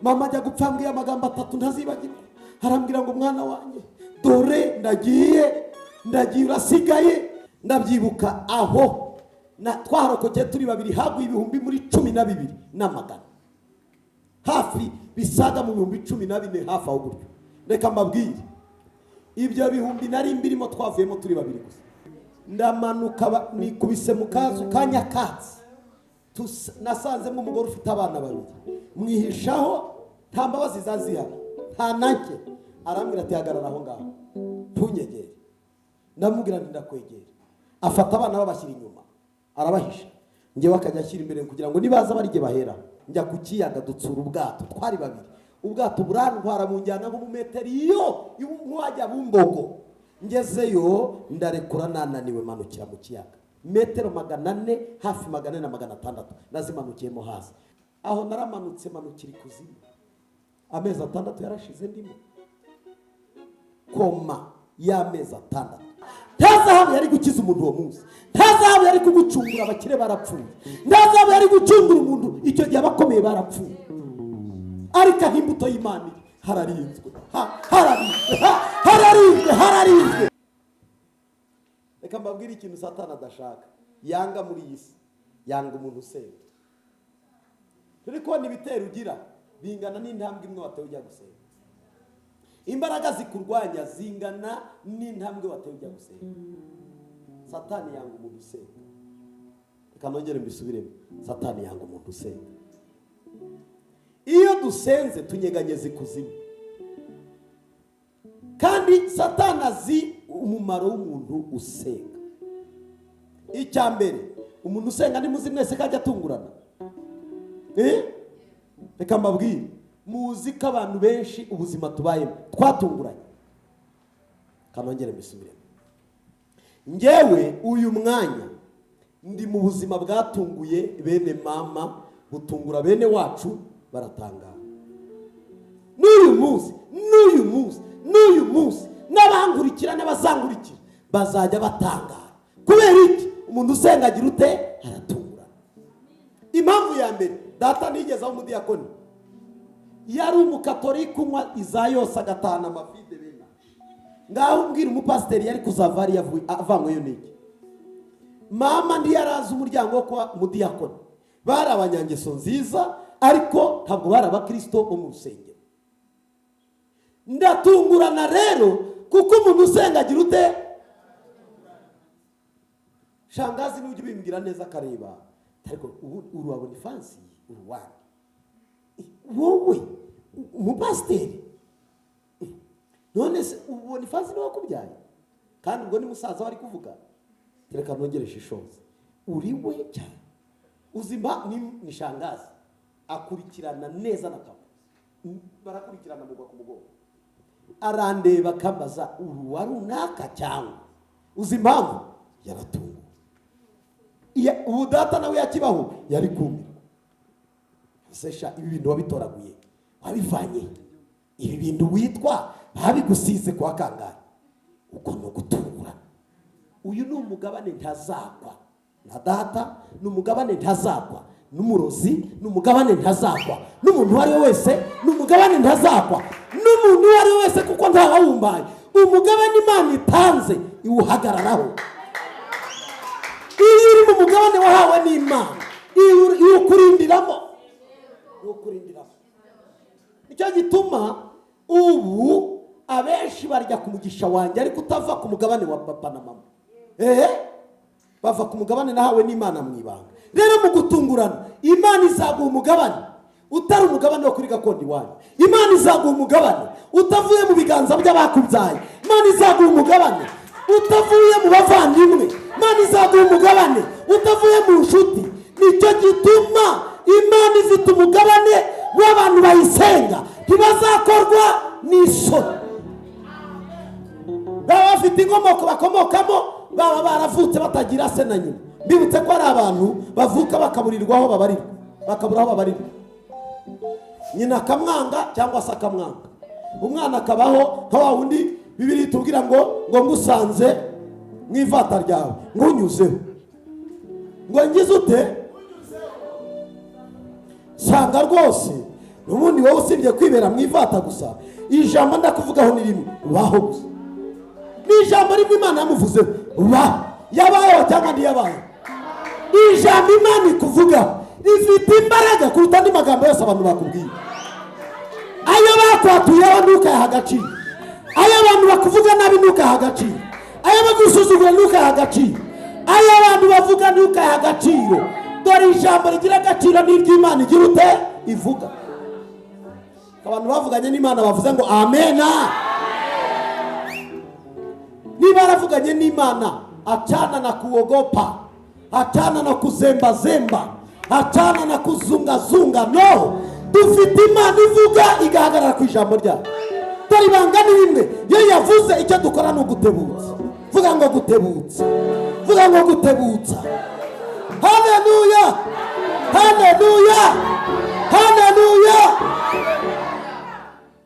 Mama ajya gupfa ambwiye amagambo atatu ntazibagirwa. Arambwira ngo: "Mwana wanjye, dore ndagiye, ndagiye, urasigaye." Ndabyibuka aho twaharokokeye turi babiri, haguye ibihumbi muri 12 n'amagana, hafi bisaga mu 14,000, hafi aho gutyo. Reka mbabwire, ibyo bihumbi nari mbirimo, twavuyemo turi babiri gusa. Ndamanuka, nikubise mu kazu ka nyakatsi. Nasanzemo umugore ufite abana babiri, mwihishaho. Nta mbabazi zazihari, nta nake. Arambwira ati: "Hagarara aho ngaho, ntunyegere." Ndamubwira nti: "Ndakwegera." Afata abana babashyira inyuma, arabahisha, njyewe akajya ashyira imbere kugira ngo nibaza barye bahera. Njya ku kiyaga, dutsura ubwato, twari babiri. Ubwato burantwara, bunjyana nko mu metero iyo nk'uwajya Bumbogo. Ngezeyo ndarekura, nananiwe, manukira mu kiyaga metero 400, hafi 400 na 600 nazimanukiyemo hasi. Aho naramanutse, manukira ikuzimu. Amezi 6 yarashize ndimo koma y'amezi 6. Nta zahabu yari gukiza umuntu uwo munsi, nta zahabu yari kugucungura, abakire barapfuye. Nta zahabu yari gucungura umuntu icyo gihe, abakomeye barapfuye. Ariko aho imbuto y'Imana iri hararinzwe, hararinzwe, hararinzwe, hararinzwe. Reka mbabwire ikintu Satani adashaka, yanga muri iyi si: yanga umuntu usenga. Turi kubona ibitero ugira bingana n'intambwe imwe watewe ujya gusenga. Imbaraga zikurwanya zingana n'intambwe watewe ujya gusenga. Satani yanga umuntu usenga. Reka nongere mbisubiremo: Satani yanga umuntu usenga. Iyo dusenze tunyeganyeza ikuzimu, kandi Satani azi umumaro w'umuntu usenga. Icya mbere, umuntu usenga, nimuzi mwese ko ajya atungurana. Eh? Reka mbabwire, muzi ko abantu benshi ubuzima tubayemo twatunguranye. Kanongere mbisubiremo: ngewe uyu mwanya ndi mu buzima bwatunguye bene mama, butungura bene wacu, baratangara. N'uyu munsi, n'uyu munsi, n'uyu munsi, n'abankurikira n'abazankurikira bazajya batangara. Kubera iki? Umuntu usenga agira ute? Aratungurana. Impamvu ya mbere, data ntigeze aho umudiyakoni, yari umukatolika unywa iza yose, agatahana amavide bene. Ngaho umbwira, umupasiteri yari kuzava hariya avanyweyo n'iki? Mama ntiyarazi umuryango wo kuba umudiyakoni. Bari abanyangeso nziza, ariko ntabwo bari abakirisito bo mu rusengero. Ndatungurana rero, kuko umuntu usenga agira ute? Shangazi n'ujya ubimbwira neza, akareba, ariko ubu urabona ifansi uruwande wowe umupasiteri. None se ubona ifansi niwe wakubyaye? Kandi ubwo ni musaza we ari kuvuga. Reka nongere shishoze, uri we cyane uzima ni shangazi, akurikirana neza na papa, barakurikirana mugwa ku mugongo. Arandeba akambaza: "Uru wa runaka?" Cyangwa uzi impamvu yaratunguwe? Ubu data nawe yakibaho yari kumirwa. Sesha, ibi bintu wabitoraguye, wabivanye, ibi bintu witwa babigusize kwa kangahe? Uko ni ugutungura. Uyu ni umugabane ntazagwa na data, ni umugabane ntazagwa n'umurozi, ni umugabane ntazagwa n'umuntu uwo ari we wese, ni umugabane ntazagwa n'umuntu uwo ari we wese, kuko ntawawumbaye. Umugabane Imana itanze iwuhagararaho. Iyo uri mu mugabane wahawe n'Imana, iwukurindiramo, iwukurindiramo. Nicyo gituma ubu abenshi barya ku mugisha wanjye, ariko utava ku mugabane wa papa na mama. Eee, bava ku mugabane nahawe n'Imana mu ibanga. Rero mu gutungurana, Imana izaguha umugabane utari umugabane wo kuri gakondo iwanyu. Imana izaguha umugabane utavuye mu biganza by'abakubyaye. Imana izaguha umugabane utavuye mu bavandimwe. Imana izaguha umugabane utavuye mu nshuti. Nicyo gituma Imana ifite umugabane w'abantu bayisenga, ntibazakorwa n'isoni. Baba bafite inkomoko bakomokamo, baba baravutse batagira se na nyina. Mbibutse ko hari abantu bavuka bakaburirwa aho babarirwa, bakabura aho babarirwa, nyina akamwanga cyangwa se akamwanga, umwana akabaho nka wa wundi Bibiri tubwira ngo ngusanze mu ivata ryawe, ngunyuzeho, ngo ngize ute, sanga rwose N'ubundi wowe usibye kwibera mu ivata gusa, ijambo ndakuvugaho ni rimwe, baho gusa. Ni ijambo rimwe Imana yamuvuzeho, baho. Yabayeho cyangwa ntiyabayeho? Ijambo Imana ikuvugaho rifite imbaraga kuruta andi magambo yose abantu bakubwiye. Ayo bakwatuyeho ntukayaha agaciro, ayo abantu bakuvuga nabi ntukayaha agaciro, ayo bagusuzugura ntukayaha agaciro, ayo abantu bavuga ntukayaha agaciro. Dore ijambo rigira agaciro ni iry'Imana igira ute? Ivuga. Abantu bavuganye n'Imana bavuze ngo amena. Niba yaravuganye n'Imana, achana na kuogopa, achana na kuzembazemba, achana na kuzungazunga. No dufite Imana ivuga igahagarara ku ijambo ryayo. Dore ibanga ni rimwe: iyo yavuze, icyo dukora ni ugutebutsa. Vuga ngo gutebutsa, vuga ngo gutebutsa. Haleluya, haleluya, haleluya!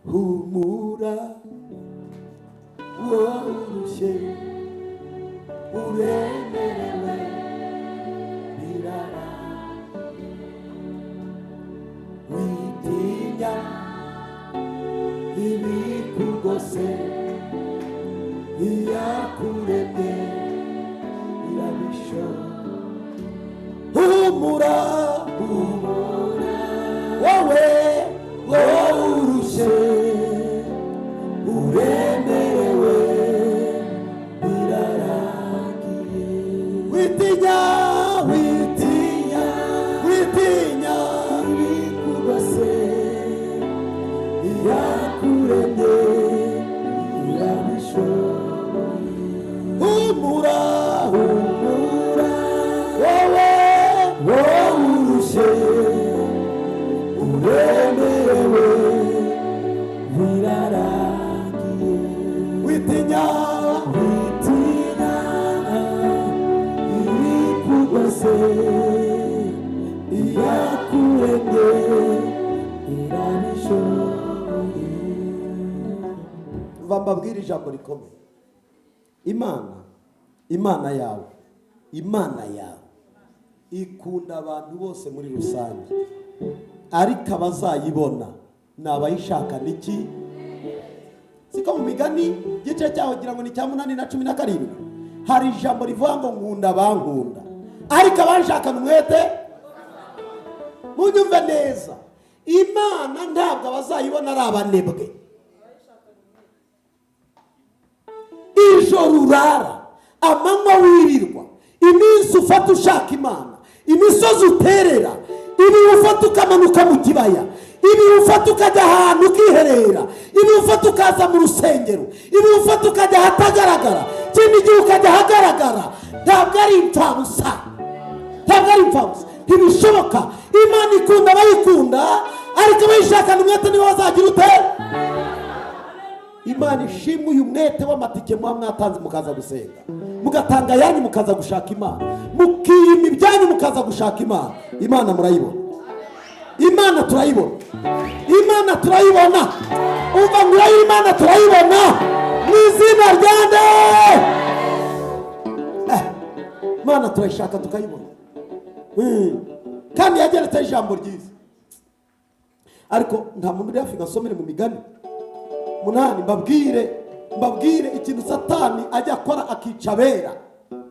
Humura wowe urushye uremerewe, birara. Witinya ibikugose, iyakuremye irabishobora. Humura, humura wowe, wowe urushye uremerewe, birarangiye. Witinya, witinya, witinya ibikugose, iyakuremye irabishoboye. Humura, humura wowe, wowe urushye uremerewe, birarangiye. Witinya, witinya ibikugose, iyakuremye irabishoboye. Mbabwire ijambo rikomeye: Imana, Imana yawe, Imana yawe ikunda abantu bose muri rusange, ariko abazayibona ni abayishaka. Niki siko mu Migani igice cyaho, ngira ngo ni icya 8 na 17, hari ijambo rivuga ngo nkunda abankunda, ariko abanshakana umwete. Munyumve neza, Imana ntabwo abazayibona ari abanebwe. Ijoro urara, amanywa wirirwa, iminsi ufata ushaka Imana, imisozi uterera, ibi ufata ukamanuka mu kibaya, ibi ufata ukajya ahantu ukiherera, ibi ufata ukaza mu rusengero, ibi ufata ukajya ahatagaragara, ikindi gihe ukajya ahagaragara, ntabwo ari impfabusa, ntabwo ari impfabusa, ntibishoboka. Imana ikunda abayikunda, ariko abayishakana umwete nibo bazagira ute? Imana ishimwe. Uyu mwete w'amatike muba mwatanze mukaza gusenga, mugatanga ayanyu mukaza gushaka Imana, mukiyima ibyanyu mukaza gushaka Imana, Imana murayibona. Imana turayibona, Imana turayibona. Umva ngo Imana turayibona mu izina rya nde? Imana turayishaka tukayibona. Kandi yageretseho ijambo ryiza, ariko nta muntu uri hafi ngo asomere mu Migani 8. Mbabwire ikintu Satani ajya akora, akica abera,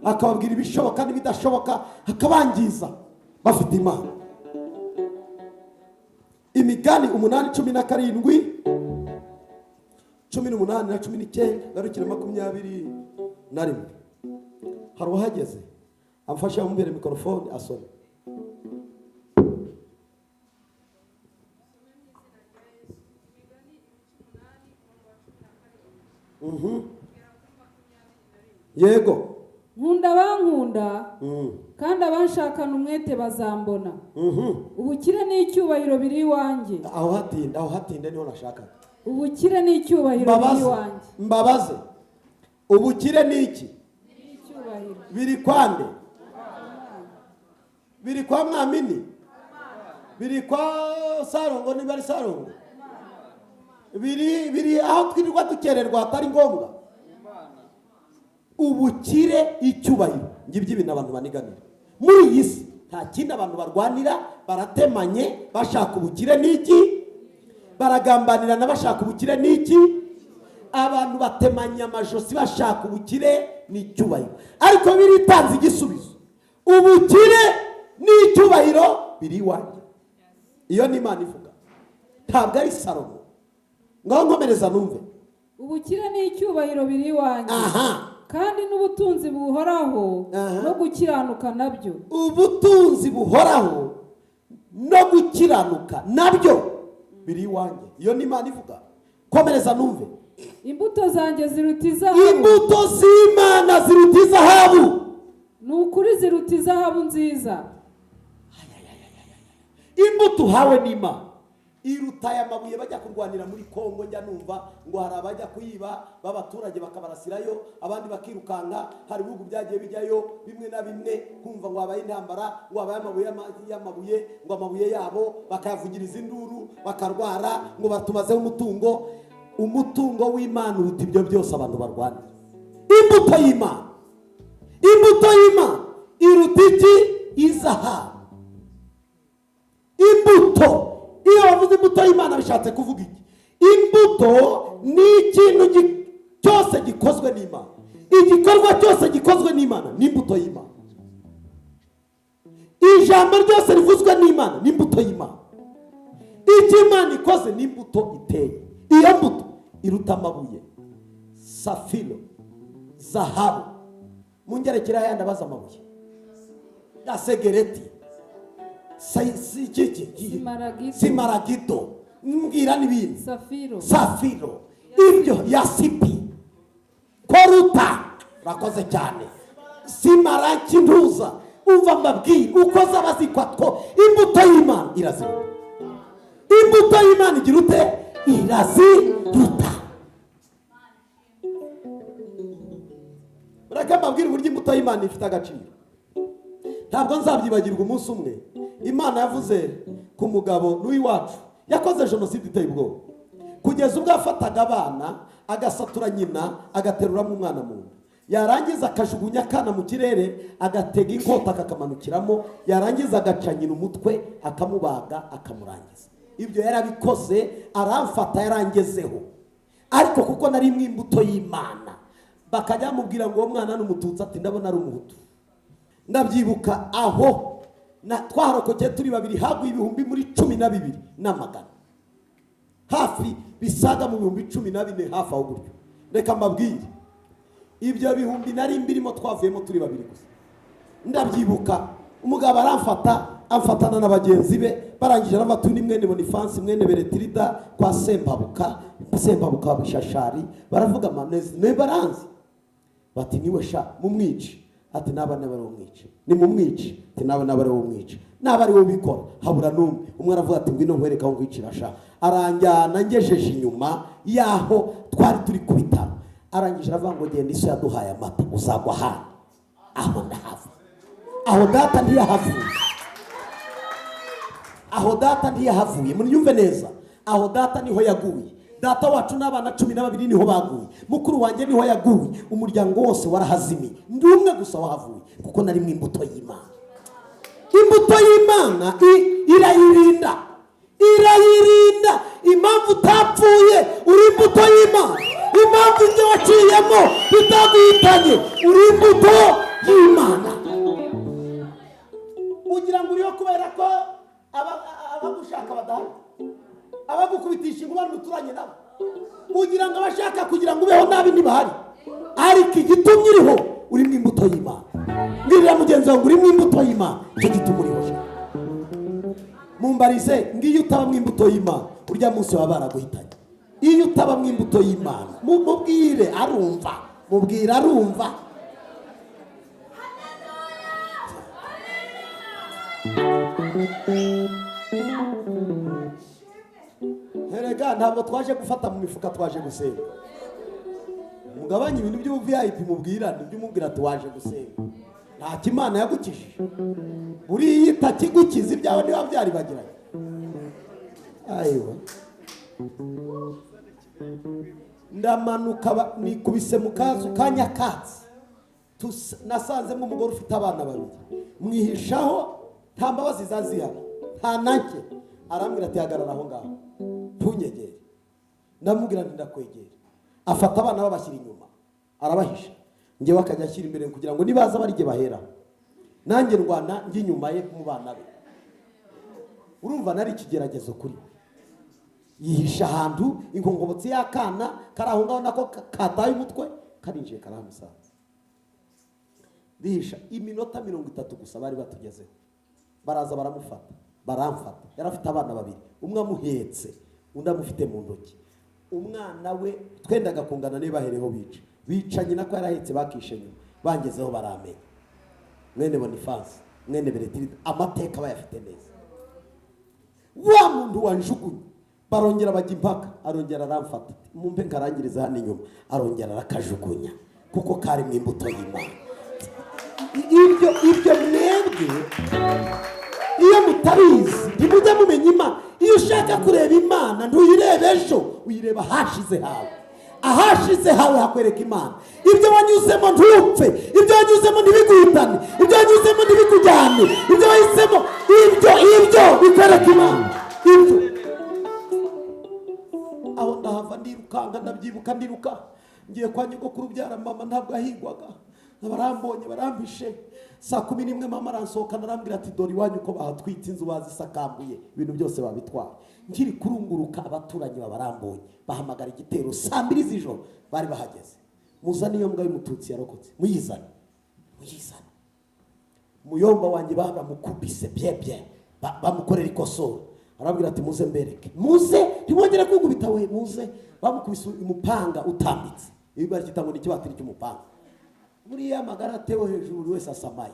akababwira ibishoboka n'ibidashoboka, akabangiza bafite Imana. Imigani 8, 17, 18 na 19, garukire 21. Hari uwahageze? Amfashe amumbere mikorofone asome. Yego. Nkunda abankunda, kandi abanshakana umwete bazambona. Ubukire n'icyubahiro biri iwanjye. Aho hatinda, aho hatinda niho nashakaga. Ubukire n'icyubahiro biri Mbabaze, iwanjye. mbabaze, ubukire ni iki? Icyubahiro. Biri kwande? Biri kwa Mwamini? Biri kwa Sarongo? Niba ari Sarongo, biri aho twirirwa dukererwa hatari ngombwa. Ubukire, icyubahiro, ngibyo ibintu abantu baniganira muri iyi si. Nta kindi abantu barwanira, baratemanye bashaka ubukire n'iki. Baragambanirana bashaka ubukire n'iki? Abantu batemanya amajosi bashaka ubukire n'icyubahiro, ariko biritanze igisubizo. Ubukire n'icyubahiro biri iwanjye. Iyo ni Imana ivuga, ntabwo ari Salomo. Ngaho nkomereza numve. Ubukire n'icyubahiro biri iwanjye, Aha. kandi n'ubutunzi buhoraho Aha. no gukiranuka nabyo. Ubutunzi buhoraho no gukiranuka nabyo biri iwanjye. Iyo ni Imana ivuga. Komereza numve. Imbuto zanjye ziruta izahabu. Imbuto z'Imana ziruta izahabu. Ni ukuri, ziruta izahabu nziza. Imbuto uhawe n'Imana iruta aya mabuye bajya kurwanira muri Kongo. Njya numva ngo hari abajya kuyiba b'abaturage bakabarasirayo, abandi bakirukanka. Hari ibihugu byagiye bijyayo bimwe na bimwe, kumva ngo habaye intambara, ngo habaye amabuye y'amabuye, ngo amabuye yabo bakayavugiriza induru, bakarwara, ngo batumazeho umutungo. Umutungo w'Imana uruta ibyo byose abantu barwanira. Imbuto y'Imana, imbuto y'Imana iruta iki? Izahabu. Imbuto, iyo bavuze imbuto y'Imana bishatse kuvuga iki? Imbuto ni ikintu cyose gikozwe n'Imana. Igikorwa cyose gikozwe n'Imana ni imbuto y'Imana. Ijambo ryose rivuzwe n'Imana ni imbuto y'Imana. Icyo Imana ikoze ni imbuto iteye. Iyo mbuto iruta amabuye, safiro, zahabu. Mungerekera ayandi abaza amabuye, gasegereti, iki? Simaragito. Simaragito, mbwira n'ibindi. Safiro. Safiro, ibyo, yasipi, koruta, urakoze cyane, simarankintuza. Umva mbabwire uko zaba zikwa two. Imbuto y'Imana iraziruta. Imbuto y'Imana igira ute? Iraziruta. Reka mbabwire uburyo imbuto y'Imana ifite agaciro. Ntabwo nzabyibagirwa, umunsi umwe Imana yavuze ku mugabo n'uw'iwacu yakoze jenoside iteye ubwoba, kugeza ubwo yafataga abana agasatura nyina, agateruramo umwana mu nda, yarangiza akajugunya akana mu kirere, agatega inkota akakamanukiramo, yarangiza agaca nyina umutwe, akamubaga, akamurangiza. Ibyo yarabikoze, aramfata, yarangezeho. Ariko kuko nari mu imbuto y'Imana, bakajya bamubwira ngo uwo mwana ni Umututsi, ati ndabona ari Umuhutu. Ndabyibuka aho na twarokokeye turi babiri, haguye ibihumbi muri 12 n'amagana, hafi bisaga mu 14,000, hafi aho gutyo. Reka mbabwire, ibyo bihumbi nari mbirimo twavuyemo turi babiri gusa. Ndabyibuka, umugabo aramfata, amfatana na bagenzi be, barangije aramfata, undi mwene Bonifansi mwene Beretirida kwa Sempabuka, Sempabuka wa Bishashari. Baravuga amanezi ne baranzi, bati niwe sha, mumwice. Ati naba naba ari umwice, ni mumwice. Ati naba naba ari umwice, naba ari we ubikora. Habura n'umwe. Umwe aravuga ati ngwino nkwereke aho nkwicira sha. Aranjyana, ngejeje inyuma yaho twari turi ku bitaro, arangije aravuga ngo genda, isi yaduhaye amata, uzagwa hano. Aho ndahava. Aho data ntiyahavuye, aho data ntiyahavuye. Munyumve neza, aho data niho yaguye. Data wacu n'abana 12 niho baguye, mukuru wanjye niho yaguye, umuryango wose warahazimiye. Ndi umwe gusa wahavuye, kuko nari mu imbuto y'Imana. Imbuto y'Imana irayirinda, irayirinda. Impamvu utapfuye, uri imbuto y'Imana. Impamvu ibyo waciyemo bitaguhitanye, uri imbuto y'Imana. Ugira ngo uriho kubera ko abagushaka badahari, abagukubitisha inkuba n'uturanye nabo. Ugira ngo abashaka kugira ngo ubeho nabi ntibahari, ariko igitumye uriho, uri mu imbuto y'Imana. Mbwirira mugenzi wawe ngo uri mu imbuto y'Imana, icyo gituma uriho. Mumbarize, ngiyo utaba mu imbuto y'Imana, urya munsi baba baraguhitanye. Iyo utaba mu imbuto y'Imana, mubwire arumva, mubwire arumva. Erega ntabwo twaje gufata mu mifuka, twaje gusenga. Mugabanye ibintu by'ubu VIP, mubwirane ibyo umubwira ati waje gusenga. Nta Imana yagukijije, buriya itakigukiza ibyawe niba byaribagiranye. Ayiwa, ndamanuka, nikubise mu kazu ka nyakatsi. Nasanzemo umugore ufite abana babiri, mwihishaho, nta mbabazi zazihaba, nta nake. Arambwira ati hagarara aho ngaho. Ntunyegere. Ndamubwira nti: "Ndakwegera." Afata abana, babashyira inyuma, arabahisha, njyewe akajya ashyira imbere kugira ngo nibaza barijye baheraho. Nanjye ndwana njya inyuma ye mu bana be. Urumva nari ikigeragezo kuri we. Yihisha ahantu inkongobotsi y'akana kari aho ngaho, nako kataye umutwe, karinjiye, karahamusanze. Bihisha iminota 30 gusa, bari batugezeho, baraza baramufata, baramfata. Yari afite abana babiri, umwe amuhetse, undi amufite mu ntoki. Umwana we twendaga kungana, niba bahereho bica, bica nyina ko yarahetse, bakishe nyuma. Bangezeho baramenya, mwene Boniface, mwene Beretirida, amateka bayafite neza. Wa muntu wanjugunye, barongera bajya impaka, arongera aramfata, mumpe nkarangiriza hano inyuma. Arongera arakajugunya kuko kari mu imbuto y'Imana. Ibyo mwebwe iyo mutabizi ntimujya mumenya Imana. Iyo ushaka kureba Imana, ntuyirebe ejo, uyireba ahashize hawe. Ahashize hawe hakwereka Imana. Ibyo wanyuzemo ntupfe, ibyo wanyuzemo ntibiguhitane, ibyo wanyuzemo ntibikujyane, ibyo wahisemo, ibyo bikwereka Imana. Ibyo aho ndahava ndirukanka, ndabyibuka, ndiruka ngiye kwa nyogokuru ubyara mama. Ntabwo yahigwaga, barambonye, barampishe. Saa 11 mama aransohokana, arambwira ati: "Dore iwanyu uko bahatwitse, inzu bazisakambuye, ibintu byose babitwaye." Nkiri kurunguruka, abaturanyi babarambonye, bahamagara igitero. Saa 2 z'ijoro bari bahageze. "Muzane iyo mbwa y'Umututsi yarokotse, muyizane, muyizane." Muyomba wanjye baramukubise byebye, bamukorera ikosora. Arabwira ati: "Muze mbereke, muze, ntimwongere kugubita we, muze." Bamukubise umupanga utambitse, ibi baryita ngo ni ikibatiri cy'umupanga. Buriya amagara atewe hejuru, buri wese asamaye.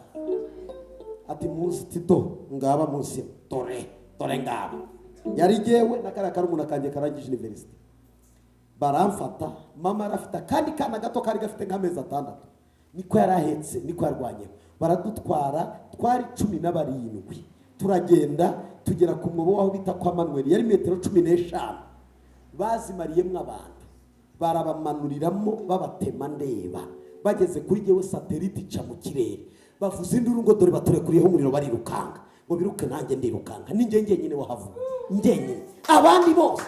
Ati: "Muze." Ati: "Do ngaba munsi, dore, dore ngaba." Yari jyewe na kariya karumuna kanjye karangije université. Baramfata. Mama arafite akandi kana gato kari gafite nk'amezi 6, niko yari ahetse, niko yarwanyeho. Baradutwara, twari 17. Turagenda tugera ku mwobo w'aho bita kwa Manuel, yari metero 15. Bazimariyemo abantu, barabamanuriramo, babatema ndeba. Bageze kuri jyewe, satellite ica mu kirere, bavuza induru ngo: "Dore baturekuriyeho umuriro!" Barirukanga ngo biruke, nanjye ndirukanka. Ni njye njyenyine wahavuye, njyenyine, abandi bose.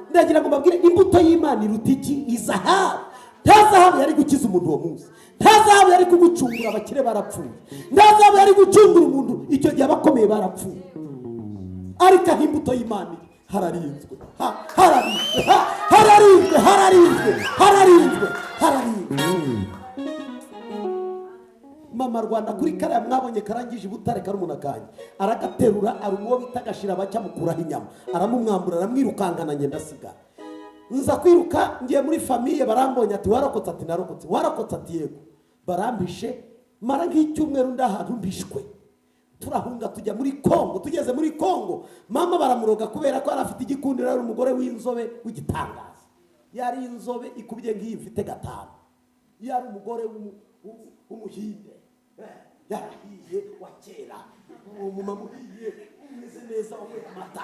Ndagira ngo mbabwire, imbuto y'Imana iruta iki? Izahabu. Nta zahabu yari gukiza umuntu uwo munsi, nta zahabu yari kugucungura, abakire barapfuye. Nta zahabu yari gucungura umuntu icyo gihe, abakomeye barapfuye. Ariko aho imbuto y'Imana iri hararinzwe, hararinzwe, hararinzwe, hararinzwe, hararinzwe, hararinzwe. Mama Rwanda kuri kariya mwabonye karangije i Butare, karumuna kanjye, aragaterura, ari uwo bita Gashira bacya, amukuraho inyama, aramumwambura, aramwirukankana. Ngenda asigara, nza kwiruka ngiye muri famille, barambonye, ati: "Warokotse?" Ati: "Narokotse." "Warokotse?" Ati: "Yego." Barampishe, mara nk'icyumweru ndi ahantu mbishwe. Turahunga tujya muri Kongo. Tugeze muri Kongo, mama baramuroga kubera ko yari afite igikundiro. Yari umugore w'inzobe w'igitangaza, yari inzobe ikubye nk'iyi mfite gatanu. Yari umugore w'Umuhinde, yarahiye wa kera, umumama uhiye, umeze neza, wanyweye amata,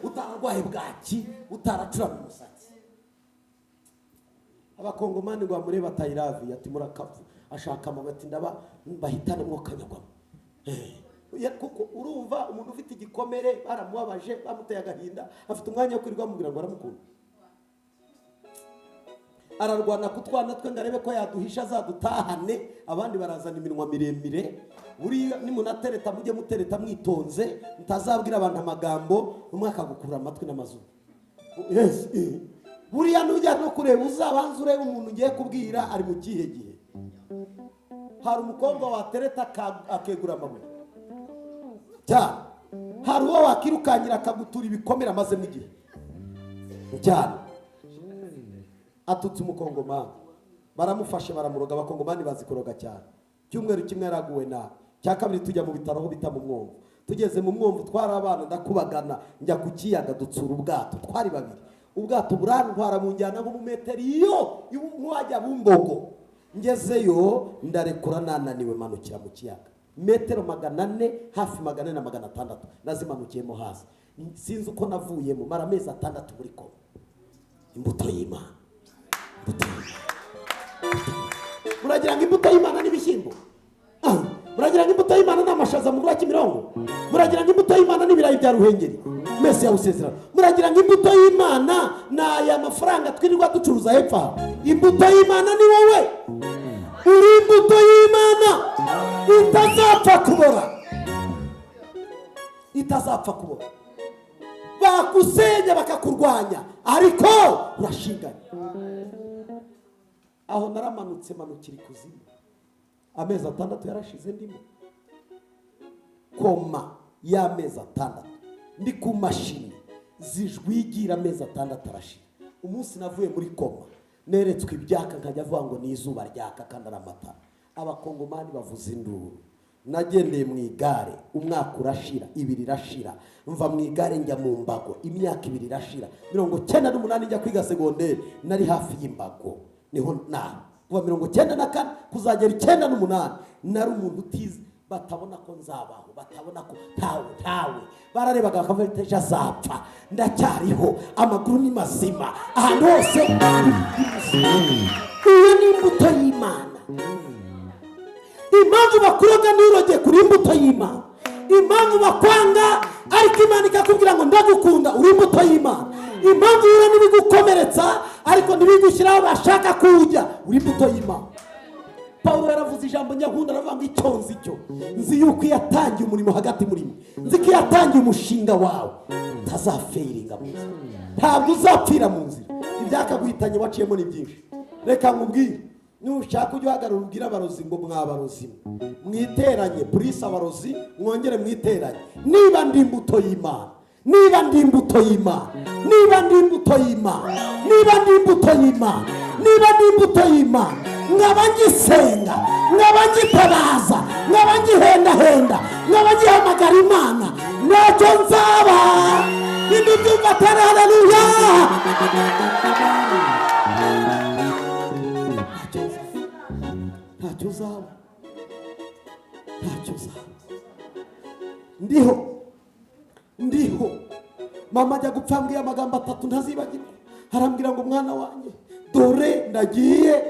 utararwaye bwaki, utaracuramye umusatsi. Abakongomani ngo bamurebe atayiravi, ati: "Murakavu." Ashaka amabuye, ati: "Ndaba bahitane mwokanyagwamo." Kuko urumva umuntu ufite igikomere, baramubabaje, bamuteye agahinda, afite umwanya wo kwirirwa bamubwira ngo aramukunda? Ararwana ku twana twe ngo arebe ko yaduhisha azadutahane. Abandi barazana iminwa miremire. Buriya nimunatereta, mujye mutereta mwitonze, mutazabwira abantu amagambo, umwe akagukura amatwi n'amazuru. Yes. Buriya nujya no kureba, uzabanza urebe umuntu ugiye kubwira ari mu kihe gihe. Hari umukobwa watereta akegura amabuye cyane, hari uwo wakirukangira akagutura ibikomere amazemo igihe cyane. Atutse Umukongomani, baramufashe, baramuroga. Abakongomani bazi kuroga cyane. Cyumweru kimwe yaraguwe nabi, cya kabiri tujya mu bitaro aho bita mu Mwumvu. Tugeze mu Mwumvu, twari abana, ndakubagana njya ku kiyaga, dutsura ubwato, twari babiri. Ubwato burantwara, bunjyana nko mu metero iyo nk'uwajya Bumbogo. Ngezeyo ndarekura, nananiwe, manukira mu kiyaga metero 400, hafi 400 na 600 nazimanukiyemo hasi. Sinzi uko navuyemo, mara amezi 6 muri koma. Imbuto y'Imana, imbuto y'Imana. Muragira ngo imbuto y'Imana n'ibishyimbo? Ah, Muragira ngo imbuto y'Imana ni amashaza mugura Kimironko? Muragira ngo imbuto y'Imana ni ibirayi bya Ruhengeri mese ya Usezerano? Muragira ngo imbuto y'Imana ni aya mafaranga twirirwa ducuruza hepfo aha? Imbuto y'Imana ni wowe. Uri imbuto y'Imana itazapfa kubora, itazapfa kubora. Bakusenya bakakurwanya, ariko urashinganye. Aho naramanutse manukira ikuzimu, amezi 6 yarashize ndimo koma y'amezi 6, ndi ku mashini zijwigira, amezi 6 arashira. Umunsi navuye muri koma neretswe ibyaka, nkajya avuga ngo ni izuba ryaka kandi ari amatara. Abakongomani bavuza induru. Nagendeye mu igare umwaka urashira, 2 irashira, mva mu igare njya mu mbago, imyaka 2 irashira. 98 njya kwiga segonderi, nari hafi y'imbago, niho naho kuva 94 kuzagera 98 nari umuntu utize, batabona ko nzabaho, batabona ko ntawe bararebaga bakavuga ati ejo azapfa. Ndacyariho, amaguru ni mazima, ahantu hose. Iyo ni imbuto y'Imana. Impamvu bakuroga nturoge kuri imbuto y'Imana, impamvu bakwanga ariko Imana ikakubwira ngo ndagukunda, uri imbuto y'Imana. Impamvu uhura n'ibigukomeretsa ariko ntibigushyiraho bashaka kujya, uri imbuto y'Imana. Pawulo yaravuze ijambo nyakunda, aravuga ngo icyo nzi cyo nzi yuko iyo yatangiye umurimo hagati muri mwe, nzi ko iyo yatangiye umushinga wawe utazafeiringa mu nzira, ntabwo uzapfira mu nzira. Ibyakaguhitanye waciyemo ni byinshi. Reka nkubwire, nushaka ujye uhagarara ubwire abarozi ngo mwabarozi mwiteranye, purisi abarozi mwongere mwiteranye. Niba ndi imbuto y'Imana, niba ndi imbuto y'Imana, niba ndi imbuto y'Imana, niba ndi imbuto y'Imana, niba ndi imbuto y'Imana, nkaba ngisenga, nkaba ngitabaza, nkaba ngihendahenda, nkaba ngihamagara Imana, ntacyo nzaba. Ibyo byumva atari haleluya. Ntacyo uzaba, ntacyo uzaba. Ndiho, ndiho. Mama ajya gupfa ambwiye amagambo 3 ntazibagirwa. Arambwira ngo mwana wanjye, dore ndagiye,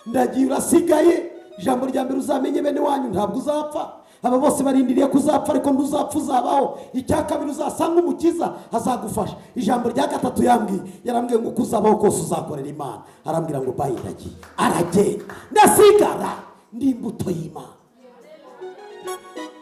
ndagiye, urasigaye. Ijambo rya mbere uzamenye bene wanyu, ntabwo uzapfa. Aba bose barindiriye ko uzapfa, ariko ntuzapfa, uzabaho. Icya kabiri uzasanga umukiza azagufasha. Ijambo rya gatatu yambwiye, yarambwiye ngo uko uzabaho kose uzakorera Imana. Arambwira ngo bayi, ndagiye. Aragenda, ndasigara ndi imbuto y'Imana.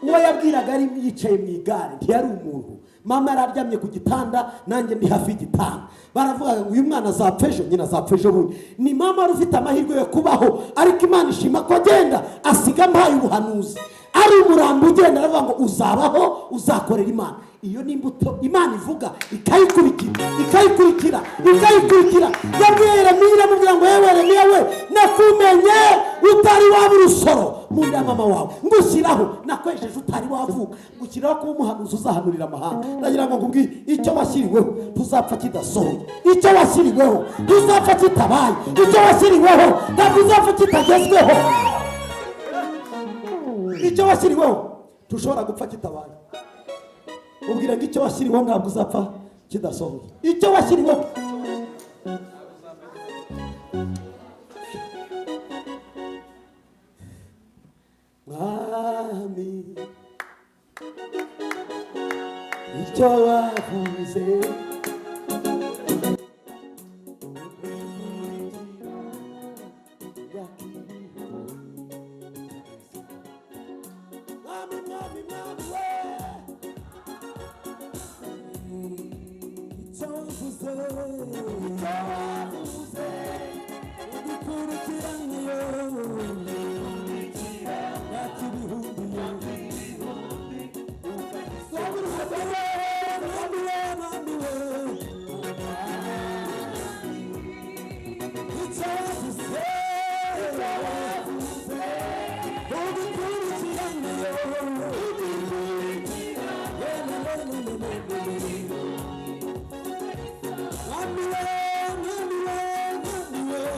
Uwo yabwiraga ari yicaye mu igare, ntiyari umuntu. Mama yararyamye ku gitanda, nanjye ndi hafi y'igitanda. Baravuga ngo uyu mwana azapfa ejo, nyina azapfa ejo bundi. Ni mama wari ufite amahirwe yo kubaho, ariko Imana ishima ko agenda asiga ampaye ubuhanuzi. Ari umurambo ugenda, aravuga ngo uzabaho, uzakorera Imana. Iyo ni imbuto Imana ivuga, ikayikurikira, ikayikurikira, ikayikurikira. Yabwiye Yeremiya, iramubwira ngo yewe Yeremiya we, nakumenye utari waba urusoro mu nda ya mama wawe, ngushyiraho, nakwejeje utari wavuka, ngushyiraho kuba umuhanuzi uzahanurira amahanga. Ndagira ngo nkubwire, icyo washyiriweho ntuzapfa kidasohoye, icyo washyiriweho ntuzapfa kitabaye, icyo washyiriweho ntabwo uzapfa kitagezweho. Icyo washyiriweho ntushobora gupfa kitabaye. Ubwira ngo icyo washyiriweho ntabwo uzapfa kidasohoye, icyo washyiriweho. Mwami, icyo wavuze Mwami, mwami, mwami we, icyo wavuze, icyo wavuze, udukurikiraniyo myaka ibihumbi, mwami we, mwami we, icyo wavuze, icyo wavuze, udukurikiraniyo, mwami we, mwami we, mwami we,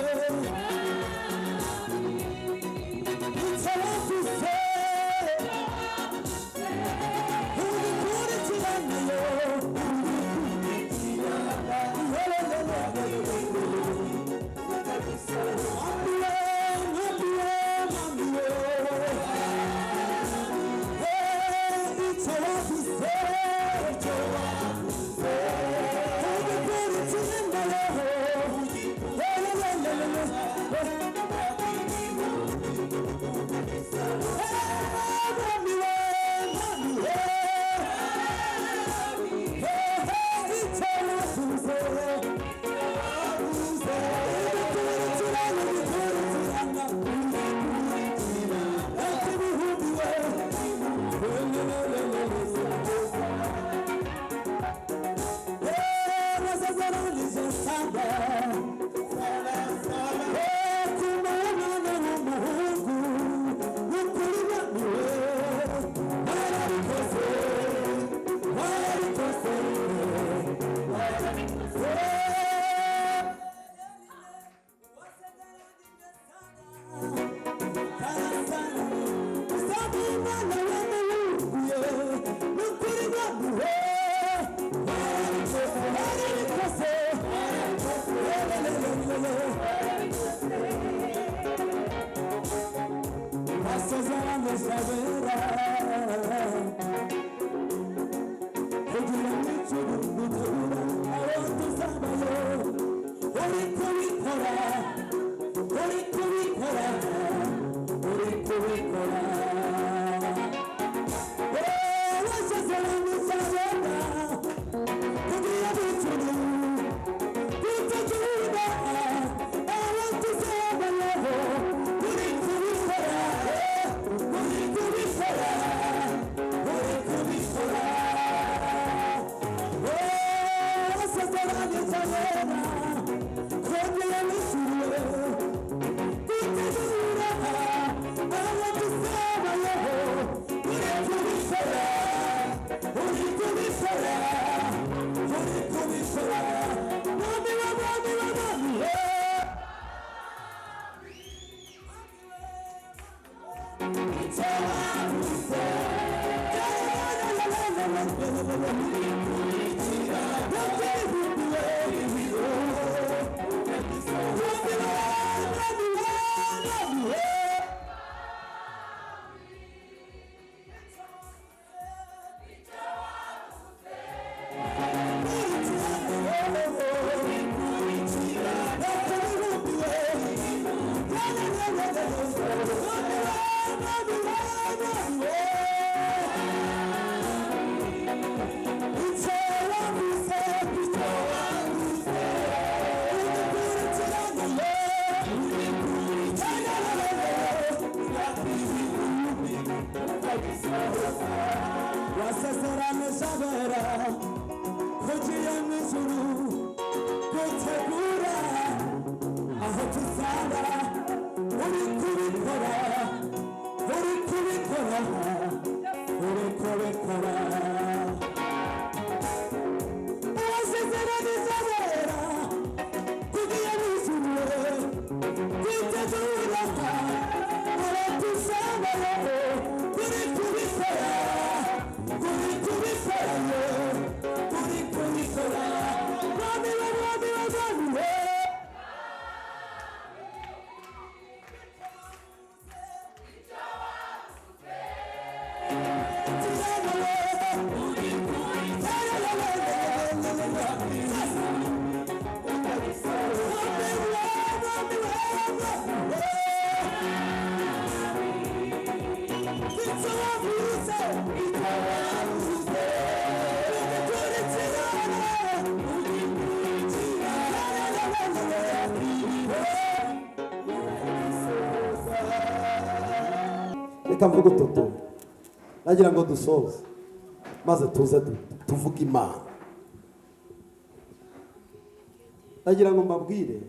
Uri kubikora, uri kubikora, uri kubikora. Wasezeranye uzagenda kugira bituru gutegura aho tuzabayeho. Uri kubikora, uri kubikora, uri kubikora. Wasezeranye uzagenda kugira bituru gutegura aho tuzabayeho. Uri kubikora, uri kubikora, uri kubikora. Mwami wa mwami wa mwami. Icyo wavuze Wasezerano zabera kugiye mu ijuru gutegura aho tuzaba. Uri kubikora, uri kubikora, uri kubikora. Wasezerano zabera kugiye mu ijuru gutegura aho tuzaba. Uri kubikora, uri kubikora, uri kubikora. Mwami wa mwami wa mwami we. Reka mvuge utu tuntu, nagira ngo dusoze maze tuze tuvuge Imana. Nagira ngo mbabwire,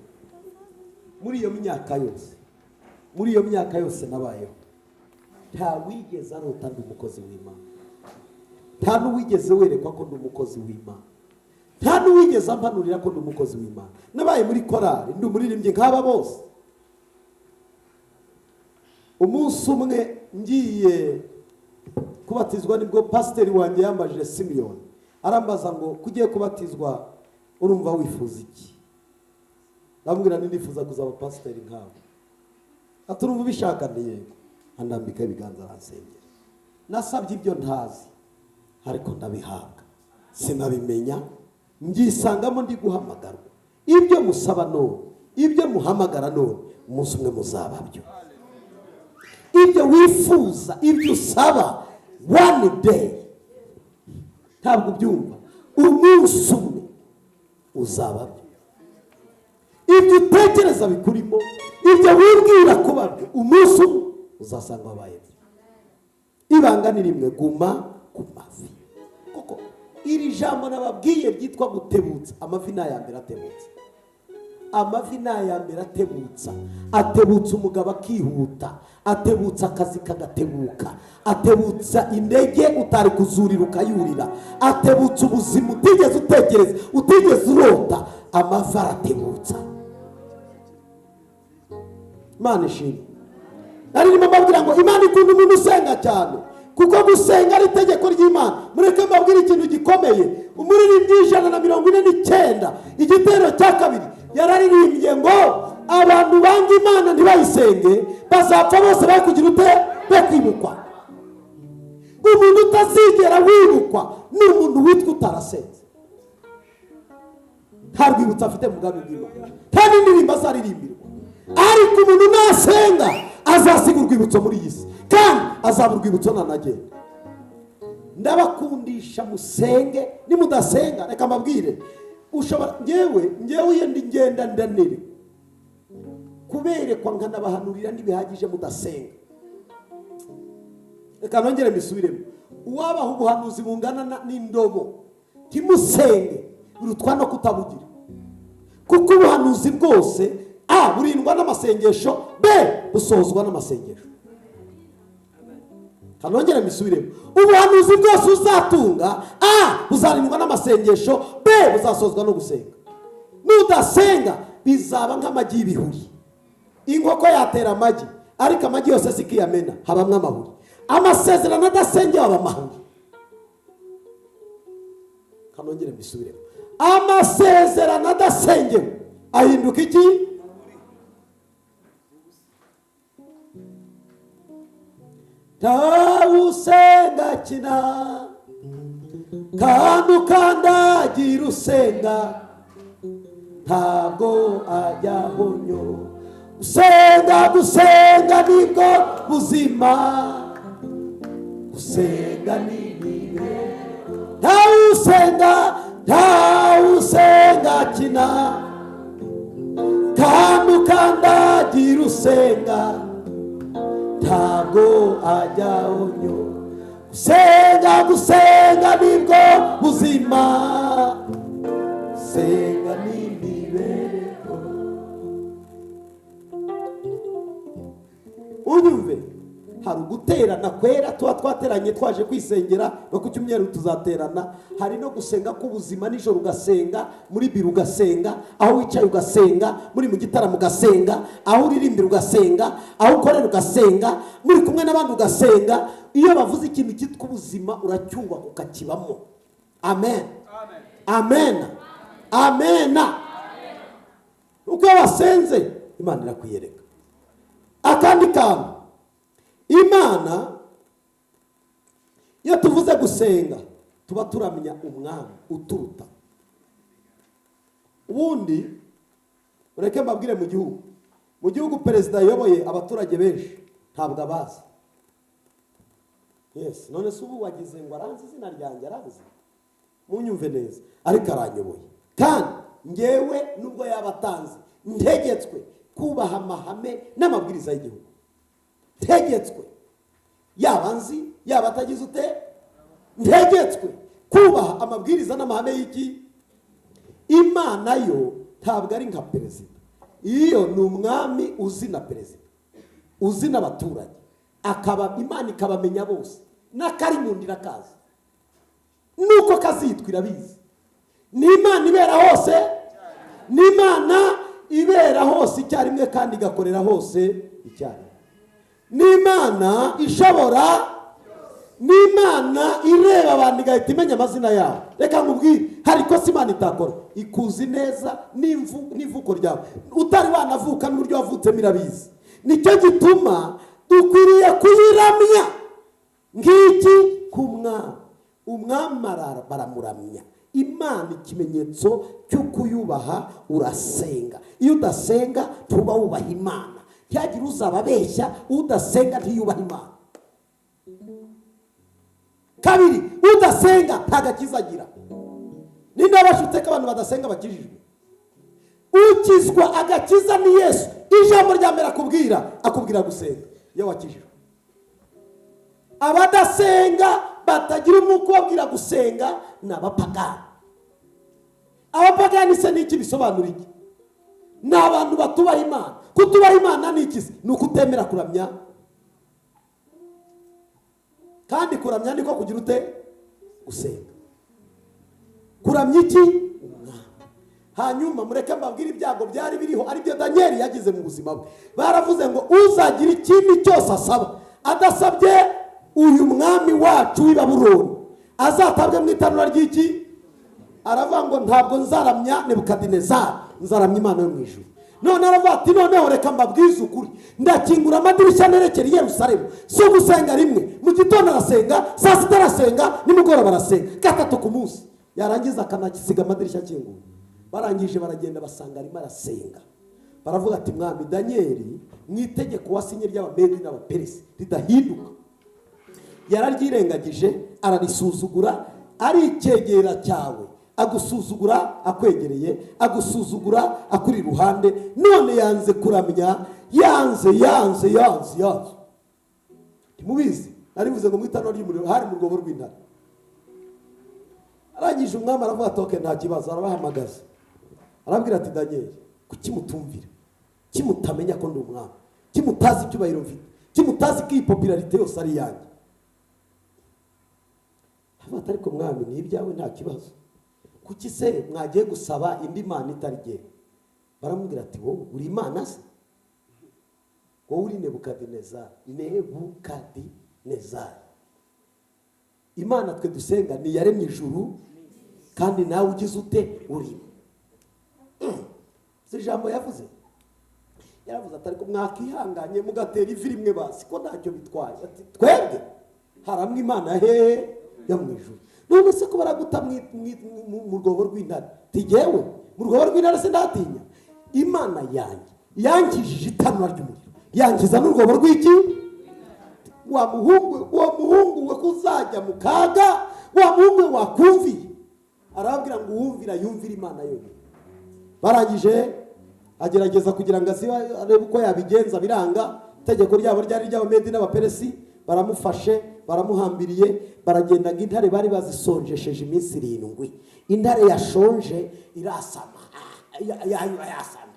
muri iyo myaka yose nabayeho, nta wigeze arota ndi umukozi w'Imana, nta n'uwigeze werekwa ko ndi umukozi w'Imana, nta n'uwigeze ampanurira ko ndi umukozi w'Imana. Nabaye muri korali, ndi umuririmbyi nk'aba bose. Umunsi umwe ngiye kubatizwa, nibwo pasiteri wanjye yambajije, Simiyoni, arambaza ngo: "Kugiye kubatizwa, urumva wifuza iki?" Ndamubwira nti: "Nifuza kuzaba pasiteri nkawe." Ati: "Urumva ubishaka?" Ndi: "Yego." Andambika ibiganza, aransengera. Nasabye ibyo ntazi, ariko ndabihabwa. Sinabimenya, mbyisangamo ndi guhamagarwa. Ibyo musaba none, ibyo muhamagara none, umunsi umwe muzaba byo. Ibyo wifuza, ibyo usaba, one day, ntabwo ubyumva, umunsi umwe uzaba byo. Ibyo utekereza bikurimo, ibyo wibwira kuba byo, umunsi umwe uzasanga wabaye byo. Ibanga ni rimwe: guma ku mavi. Kuko iri jambo nababwiye ryitwa gutebutsa, amavi ni aya mbere atebutsa. Amavi ni aya mbere atebutsa. Atebutsa umugabo akihuta, atebutsa akazi kagatebuka, atebutsa indege utari kuzurira ukayurira, atebutsa ubuzima utigeze utekereza, utigeze urota. Amavi aratebutsa. Imana ishimwe. Nari ndimo mbabwira ngo Imana ikunda umuntu usenga cyane, kuko gusenga ari itegeko ry'Imana. Mureke mbabwire ikintu gikomeye. Umuririmbyi 149, igitero cya kabiri, yararirimbye ngo: "Abantu banga Imana ntibayisenge bazapfa bose, bari kugira ute? Be kwibukwa." Umuntu utazigera wibukwa ni umuntu witwa utarasenze. Nta rwibutso afite mu bwami bw'Imana, nta n'indirimbo azaririmbirwa. Ariko umuntu nasenga azasiga urwibutso muri iyi si, kandi azaba urwibutso nanagenda. Ndabakundisha musenge, nimudasenga reka mbabwire, ushobora ngewe iyo ndi ngenda ndanire kuberekwa nkanabahanurira ntibihagije mudasenga. Reka nongere mbisubiremo, uwabaha ubuhanuzi bungana n'indobo ntimusenge birutwa no kutabugira, kuko ubuhanuzi bwose a burindwa n'amasengesho, b busozwa n'amasengesho. Kanongere mbisubiremo, ubuhanuzi bwose uzatunga a buzarindwa n'amasengesho, b buzasozwa no gusenga. Nudasenga bizaba nk'amagi y'ibihuri. Inkoko yatera amagi, ariko amagi yose si kiyamena, habamwo amahuri. Amasezerano adasengeye aba amahuri. Kanongere mbisubiremo, amasezerano adasengewe ahinduka iki? Ntawusenga kina kandi ukandagira usenga ntabwo ajya honyo. Gusenga, gusenga nibwo buzima, gusenga ni imibereho. Ntawusenga, ntawusenga kina kandi ukandagira usenga ntabwo ajya onyo. Gusenga, gusenga nibwo buzima, gusenga ni imibereho. Unyumve, hari uguterana kwera tuba twateranye twaje kwisengera, no ku cyumweru tuzaterana. Hari no gusenga k'ubuzima, nijoro ugasenga, muri biro ugasenga, aho wicaye ugasenga, muri mu gitaramo ugasenga, aho uririmbira ugasenga, aho ukorera ugasenga, muri kumwe n'abandi ugasenga. Iyo bavuze ikintu cyitwa ubuzima uracyubaka ukakibamo. Amen, amen, amen. Uko wasenze Imana irakwiyereka. Akandi kantu, Imana iyo tuvuze gusenga tuba turamya umwami uturuta. Ubundi ureke mbabwire, mu gihugu perezida ayoboye abaturage benshi ntabwo abazi. Yes, none se ubu wagize ngo aranzi izina ryanjye? Aranzi, munyumve neza, ariko aranyoboye. Kandi ngewe nubwo yaba atanzi, ntegetswe kubaha amahame n'amabwiriza y'igihugu. Ntegetswe, yaba nzi yaba atagize ute, ntegetswe kubaha amabwiriza n'amahame y'iki. Imana yo ntabwo ari nka perezida, iyo ni umwami uzi na perezida, uzi n'abaturage, akaba Imana ikabamenya bose, n'akari mu nda irakazi, nuko kazitwa irabizi. Ni Imana ibera hose, ni Imana ibera hose icyarimwe kandi igakorera hose icyarimwe. Ni Imana ishobora, ni Imana ireba abantu igahita imenya amazina yabo. Reka nkubwire, hari ikosa Imana itakora, ikuzi neza n'ivuko ryawe, utari wanavuka n'uburyo wavutsemo irabizi. Nicyo gituma dukwiriye kuyiramya ngiki ku mwami. Umwami baramuramya. Imana ikimenyetso cyo kuyubaha urasenga. Iyo udasenga ntuba wubaha Imana. Ntihagire uzababeshya, udasenga ntiyubaha Imana. Kabiri, udasenga nta gakiza agira. Ninde wabashutse ko abantu badasenga bakijijwe? Ukizwa agakiza ni Yesu. Ijambo rya mbere akubwira gusenga iyo wakijijwe. Abadasenga batagira umwuka ubabwira gusenga ni abapagani. Abapagani se ni iki? Bisobanura iki? Ni abantu batubaha Imana. Kutubaha Imana ni iki se? Ni ukutemera kuramya. Kandi kuramya niko kugira ute? Gusenga. Kuramya iki? Umwami. Hanyuma mureke mbabwire ibyago byari biriho, aribyo Daniel yagize mu buzima bwe. Baravuze ngo uzagira ikindi cyose asaba adasabye uyu mwami wacu w'i Babuloni azatabwe mu itanura ry'iki? Aravuga ngo ntabwo nzaramya Nebukadinezari, nzaramya Imana yo mu ijuru. None aravuga ati noneho reka mbabwize ukuri, ndakingura amadirishya nerekera i Yerusalemu. Si ugusenga rimwe, mu gitondo arasenga, saa sita arasenga, nimugoroba arasenga, gatatu ku munsi. Yarangiza akanasiga amadirishya akinguye. Barangije baragenda basanga arimo arasenga. Baravuga ati mwami Daniel, mu itegeko wasinye ry'Abamedi n'Abaperesi ridahinduka, yararyirengagije ararisuzugura, ari icyegera cyawe agusuzugura akwegereye, agusuzugura akuri iruhande, none yanze kuramya, yanze yanze yanze yanze. Ntimubizi, narivuze ngo mu itanura ry'umuriro hari mu rwobo rw'intare. Arangije umwami aravuga ati okay, nta kibazo. Arabahamagaza arabwira ati Daniel, kuki mutumvira? Kuki mutamenya ko ndi umwami? Kuki mutazi icyubahiro mfite? Kuki mutazi ko iyi popularité yose ari iyanjye? Avuga ati ariko mwami, ni ibyawe, nta kibazo. Kuki se mwagiye gusaba indi mana itari jye? Baramubwira ati wowe uri imana se? Wowe uri Nebukadinezari. Nebukadinezari, Imana twe dusenga ni iyaremye ijuru, kandi nawe ugize ute? Urimo. Si ijambo yavuze? Yaravuze ati ariko mwakihanganye mugatera ivi rimwe basi, ko ntacyo bitwaye. Ati twebwe haramwe Imana hehe? Yo mu ijuru. None se ko baraguta mu rwobo rw'intare? Tigewe mu rwobo rw'intare se ndatinya? Imana yanjye yankijije itanura ry'umuriro, yankiza n'urwobo rw'iki? Wa muhungu, wa muhungu we, kuzajya mu kaga, wa muhungu we, wakumviye. Arababwira ngo uwumvira yumvire Imana yonyine. Barangije agerageza kugira ngo azibe, arebe uko yabigenza, biranga. Itegeko ryabo ryari iry'Abamedi n'Abaperesi. Baramufashe baramuhambiriye, baragenda ngo intare bari bazisonjesheje iminsi 7. Intare yashonje irasama, yayura yasama.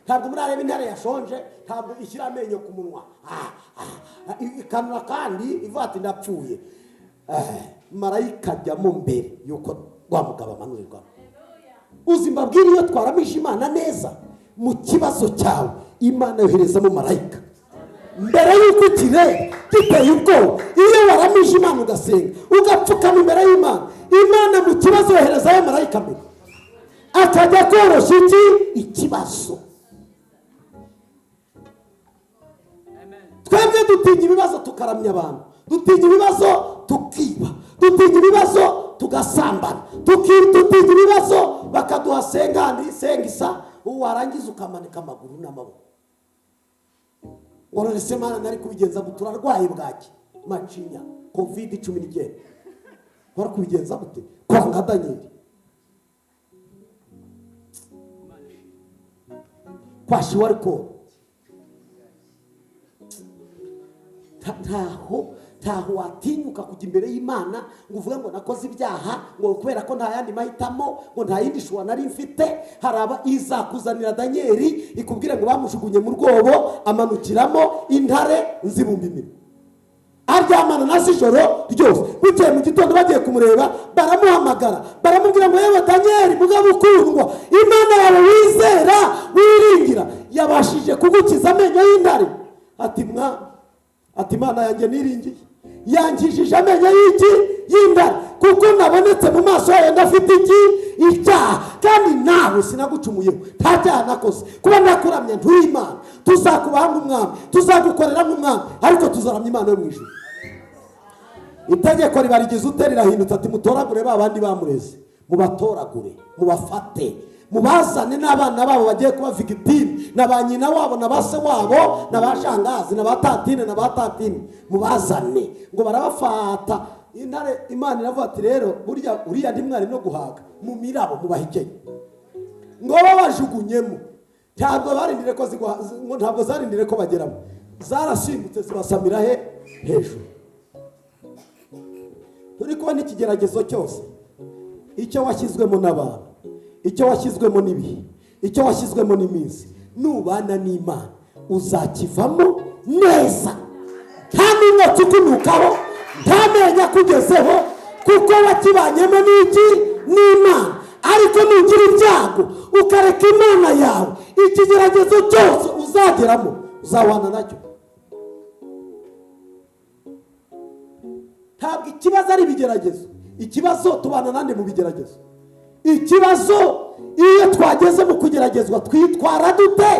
Ntabwo murareba intare yashonje? Ntabwo ishyira amenyo ku munwa, ikanura kandi ivuga ati ndapfuye. Marayika ajyamo mbere yuko wa mugabo amanurirwamo. Uzi mbabwire, iyo twaramije Imana neza mu kibazo cyawe, Imana yoherezamo marayika mbere y'uko ikirere giteye ubwoba. Iyo waramije Imana, ugasenga, ugapfukama imbere y'Imana, Imana mu kibazo yoherezayo marayika mbere, akajya koroshya iki? Ikibazo. Twebwe dutinya ibibazo tukaramya abantu, dutinya ibibazo tukiba, dutinya ibibazo tugasambana, dutinya ibibazo bakaduha cinquante sengisa, warangiza ukamanika amaguru n'amaboko ngo none se Mana nari kubigenza gute? Urarwaye bwaki, macinya, COVID 19, wari kubigenza gute? Kora nka Daniyeli kwashiorkor. Ntaho watinyuka kujya imbere y'Imana ngo uvuge ngo nakoze ibyaha, ngo kubera ko nta yandi mahitamo, ngo nta yindi choix nari mfite. Haraba izakuzanira Daniyeli, ikubwire ngo bamujugunye mu rwobo, amanukiramo, intare nzibumba iminwa, aryamana na ijoro ryose. Bukeye mu gitondo bagiye kumureba, baramuhamagara, baramubwira ngo yewe Daniyeli, mugabo ukundwa, Imana yawe wizera wiringira yabashije kugukiza amenyo y'intare? Ati mwa, ati Imana yanjye niringiye yankijije amenyo y'iki? Y'intare, kuko nabonetse mu maso yayo ndafite iki? Icyaha. Kandi nawe sinagucumuyeho, nta cyaha nakoze kuba nakuramya. Nturi Imana, tuzakubaha nk'umwami, tuzagukorera nk'umwami, ariko tuzaramya Imana yo mu ijuru. Itegeko riba rigize ute? Rirahindutse. Ati mutoragure ba bandi bamureze, mubatoragure, mubafate, mubazane n'abana babo bagiye kuba victime, na ba nyina wabo na ba se wabo na ba shangazi na ba tantine na ba tantine, mubazane. Ngo barabafata. Intare, Imana iravuga ati rero burya uriya ntimwari no guhaga mu mirabo, mubahikenye. Ngo babajugunyemo, ntabwo barindire ko zigwa, ngo ntabwo zarindire ko bageramo, zarasimbutse zibasamira he? Hejuru. Turi kubona ikigeragezo cyose, icyo washyizwemo n'abantu, icyo washyizwemo n'ibihe, icyo washyizwemo n'iminsi, nubana n'Imana uzakivamo neza, nta n'umwotsi ukunukaho, nta menyo akugezeho, kuko wakibanyemo n'iki? N'Imana. Ariko nugira ibyago ukareka Imana yawe, ikigeragezo cyose uzageramo uzabana nacyo. Ntabwo ikibazo ari ibigeragezo, ikibazo tubana nande mu bigeragezo? Ikibazo, iyo twageze mu kugeragezwa, twitwara dute?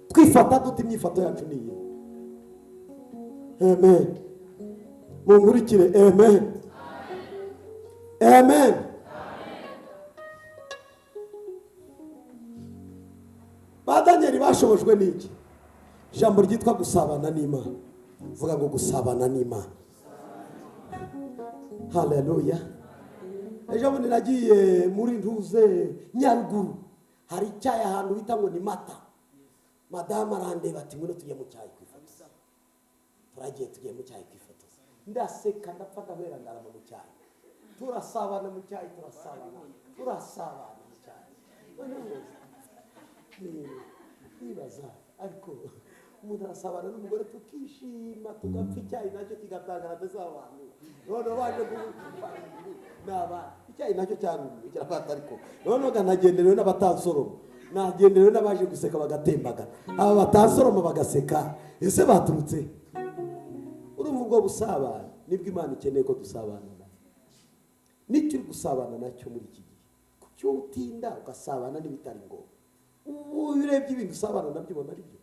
Twifata dute? Imyifato yacu ni iyi. Amen. Munkurikire. Amen, amen. Ba Daniel bashobojwe n'iki? Ijambo ryitwa gusabana n'Imana. Vuga ngo gusabana n'Imana. Haleluya. Ejo bundi nagiye muri Ntuze Nyaruguru, hari icyayi ahantu bita ngo ni Mata. Madamu arandeba ati ngwino tujye mu cyayi kwifotoza. Turagiye tugiye mu cyayi kwifotoza. Ndaseka ndapfa ndahwera ndarama mu cyayi. Turasabana mu cyayi, turasabana, turasabana mu cyayi. Nibaza ariko umuntu arasabana n'umugore tukishima tugapfa icyayi nacyo kigatangara ndetse abantu noneho baje naba icyayi nacyo cyarumiwe kirafata, ariko noneho kanagenderewe n'abatansoroma, nagenderewe n'abaje guseka bagatembagara, aba batansoroma bagaseka, ese baturutse? Urumva ubwo busabane nibwo Imana ikeneye ko dusabana nayo. Nicyo uri gusabana nacyo muri iki gihe, kuki utinda ugasabana n'ibitari ngombwa? Ubu urebye ibintu usabana nabyo ubona ari byo.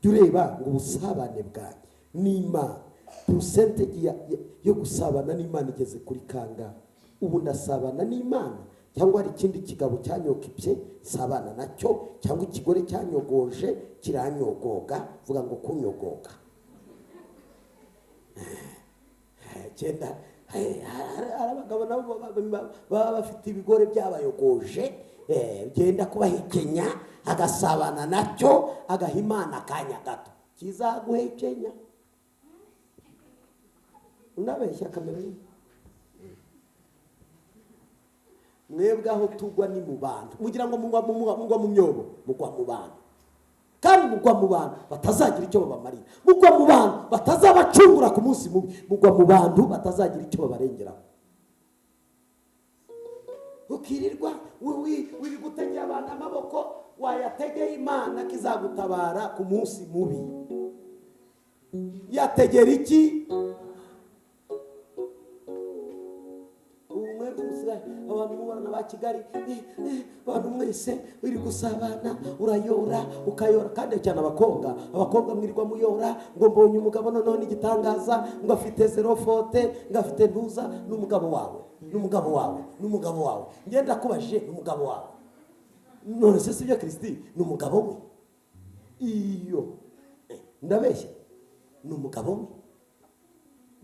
Jya ureba ngo ubusabane bwanjye n'Imana, pourcentage yo gusabana n'Imana igeze kuri kangahe? Ubu ndasabana n'Imana cyangwa hari ikindi kigabo cyanyokipye nsabana nacyo, cyangwa ikigore cyanyogoje kiranyogoga? Vuga ngo kunyogoga. Cyenda hari abagabo nabo baba bafite ibigore byabayogoje, byenda kubahekenya, agasabana nacyo, agaha Imana akanya gato kizaguhekenya. Unabeshya kamera ye. Mwebwe aho tugwa ni mu bantu, mugira ngo mugwa mu myobo, mugwa mu bantu, kandi mugwa mu bantu batazagira icyo babamarira, mugwa mu bantu batazabacungura ku munsi mubi, mugwa mu bantu batazagira icyo babarengeraho. Ukirirwa wiri gutegera abantu amaboko, wayategeye Imana kizagutabara ku munsi mubi. Yategera iki? Abantu mubana ba Kigali, abantu mwese uri gusabana, urayora ukayora, kandi cyane abakobwa, abakobwa mwirirwa muyora ngo mbonye umugabo noneho n'igitangaza, ngo afite zero faute, ngo afite ntuza. N'umugabo wawe, n'umugabo wawe, n'umugabo wawe, ngenda kubajije n'umugabo wawe, none se sibyo Christine? N'umugabo we iyo ndabeshya, n'umugabo we.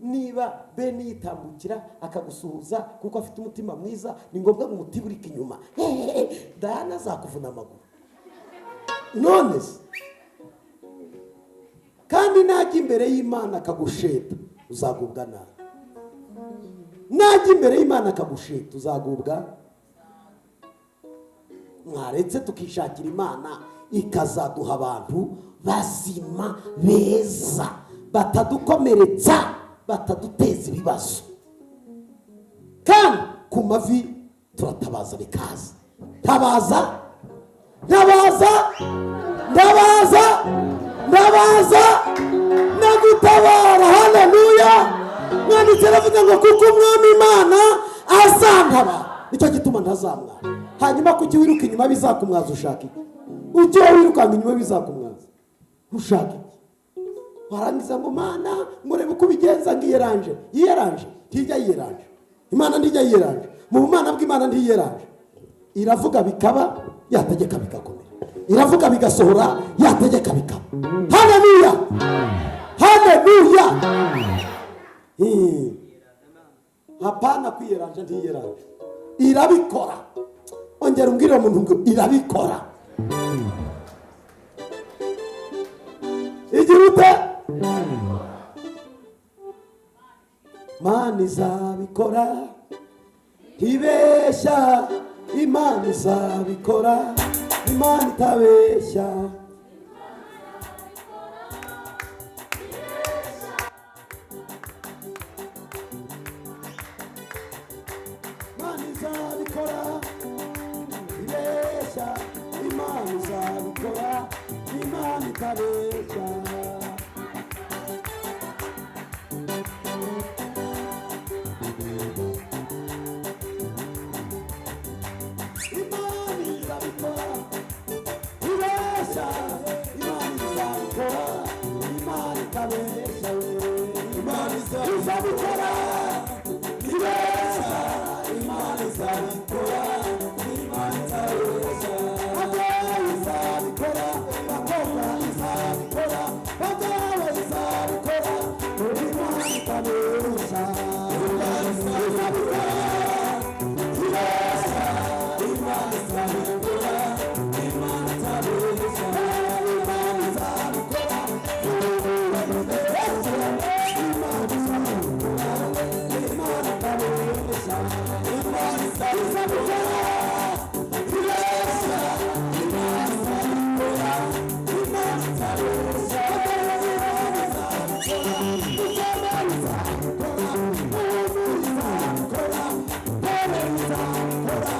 Niba bene yitambukira akagusuhuza kuko afite umutima mwiza, ni ngombwa ngo umutima urike inyuma, Diana azakuvuna amaguru. None se kandi najya imbere y'Imana akagusheta uzagubwa nabi, najya imbere y'Imana akagusheta uzagubwa. Mwaretse tukishakira Imana ikazaduha abantu bazima beza, batadukomeretsa, bataduteza ibibazo, kandi ku mavi turatabaza bikaza. Tabaza, ntabaza, ndabaza, ndabaza nagutabara. Haleluya. Mwanditse aravuga ngo kuko Umwami Imana azantabara, nicyo gituma ntazamwara. Hanyuma kuki wiruka inyuma bizakumwaza ushaka iki? Ujye wirukanka inyuma bizakumwaza ushaka iki? Warangiza ngo Mana ngo reba uko ubigenza, ngo iyeranje, yiyeranje, ntijya yiyeranje. Imana ntijya yiyeranje, mu bumana bw'Imana ntiyeranje. Iravuga bikaba, yategeka bigakomera. Iravuga bigasohora, yategeka bikaba. Haleluya, haleluya. Hapana kwiyeranja, ntiyeranje, irabikora. Ongera umbwire umuntu ngo irabikora. Igira ute? Imana izabikora, ntibeshya. Imana izabikora, Imana itabeshya. Imana izabikora, ntibeshya. Imana izabikora, Imana itabeshya. Imana izabikora, ibeshya. Imana izabikora, Imana itabeshya. Imana izabikora, ibeshya. Imana izabikora, Imana itabeshya. Imana izabikora, Izabikora, Imana itabeshya. Imana izabikora, Imana izabikora, Imana itabeshya. Imana izabikora, ibeshya. Imana izabikora, Imana itabeshya. Imana izabikora, Imana izabikora, Imana izabikora, Imana izabikora,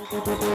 Yes!